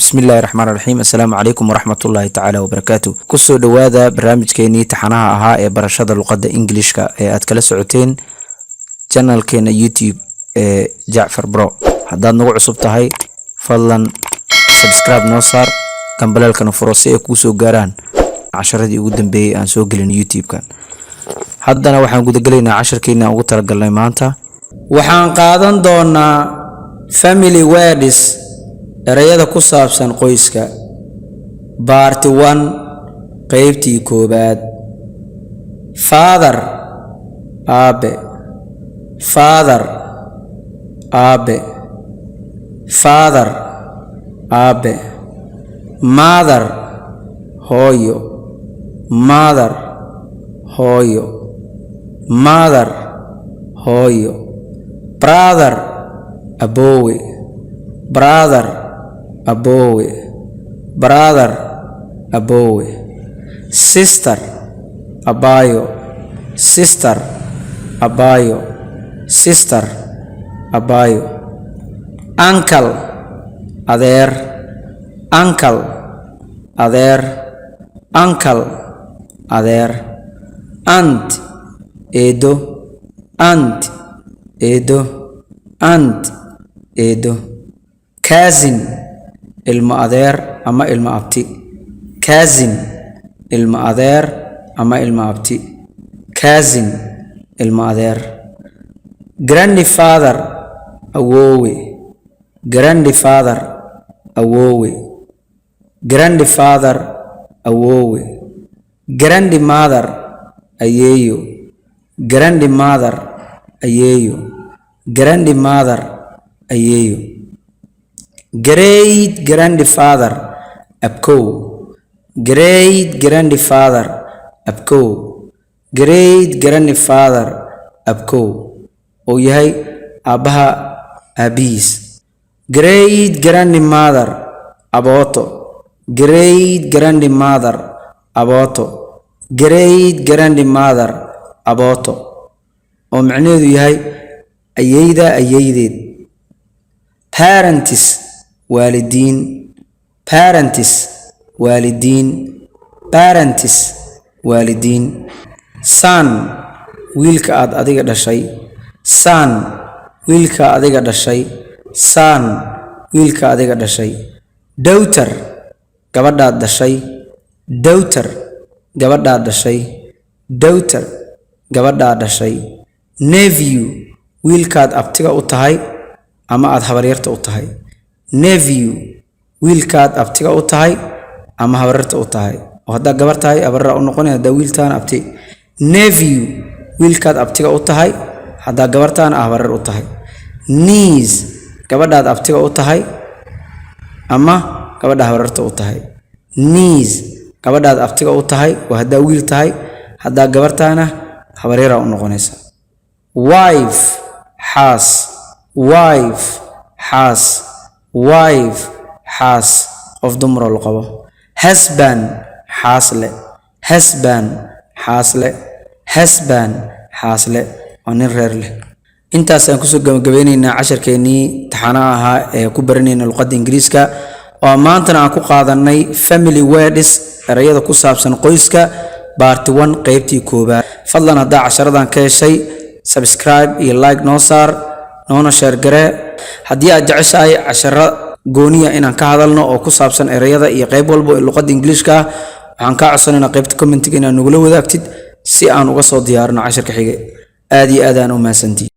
Bismillahi raxmaan raxiim. Assalaamu calaykum waraxmatullaahi tacaala wabarakaatu. Kusoo dhowaada barnaamijkeenii taxanaha ahaa ee barashada luqadda Ingilishka ee aad kala socoteen channelkeena YouTube ee Jacfar Bro. Haddaad nagu cusub tahay, fadlan subscribe noo saar, gambaleelkana furo si ay kuu soo gaaraan casharadii ugu dambeeyey aan soo gelin YouTube-kan. Haddana waxaan gudagelaynaa casharkeena aan ugu talagalnay maanta. Waxaan qaadan doonaa family words, erayada ku saabsan qoyska, part 1, qeybtii koowaad. Father, aabe. Father, aabe. Father, aabe. Mother, hooyo. Mother, hooyo. Mother, hooyo. Brother, aboowe. Brother, aboowe. Brother, aboowe. Sister, abaayo. Sister, abaayo. Sister, abaayo. Uncle, adeer. Uncle, adeer. Uncle, adeer. Aunt, eedo. Aunt, eedo. Aunt, eedo. Cousin, ilmo adeer ama ilmo abti. Cousin, ilmo adeer ama ilmo abti. Cousin, ilmo adeer. Grandfather, awoowe. Grandfather, awoowe. Grandfather, awoowe. Grandmother, ayeeyo. Grandmother, ayeeyo. Grandmother, ayeeyo. Great grandfather, abkow. Great grandfather, abkow. Great grandfather, abkow, oo yahay aabbaha aabihiis. Great grandmother, abooto. Great grandmother, abooto. Great grandmother, abooto, oo macnaheedu yahay ayeyda ayeydeed. Parents, waalidiin. Parents, waalidiin. Parents, waalidiin. Son, wiilka aad adiga dhashay. Son, wiilka adiga dhashay. Son, wiilka adiga dhashay. Daughter, gabadhaad dhashay. Daughter, gabadhaad dhashay. Daughter, gabadhaad dhashay. Nephew, wiilkaad abtiga u tahay ama aad habaryarta u tahay. Nephew, wiilkaad abtiga u tahay ama habaryarta u tahay, oo haddaa gabar tahay habaryar u noqonay, haddaa wiil tahana abti. Nephew, wiilkaad abtiga u tahay, haddaa gabar tahana habaryar u tahay. Niece, gabadhaad abtiga u tahay ama gabadha habaryarta u tahay. Niece, gabadhaad abtiga u tahay waa haddaa wiil tahay, haddaa gabar tahana habaryara u noqonaysa. Wife, xaas. Wife, xaas. Wife, xaas, qof dumaroo la qabo. Husband, xaasle. Husband, xaasle. Husband, xaasle, waa nin reer leh. Intaasaan kusoo gabagabeyneynaa casharkeennii taxanaha ahaa ee ku baranayna luqadda Ingiriiska, oo maantana aan ku qaadanay family words, erayada ku saabsan qoyska, part 1, qeybtii koowaad. Fadlan haddaa casharadan ka heshay, subscribe iyo like noo saar, noona share garee. Haddii aad jeceshahay casharo gooniya inaan ka hadalno oo ku saabsan erayada iyo qayb walba ee luqadda Ingiliishka ah, waxaan kaa codsanaynaa qaybta commentiga inaad nagula wadaagtid si aan uga soo diyaarino casharka xige. Aad iyo aad aan u mahadsantihi.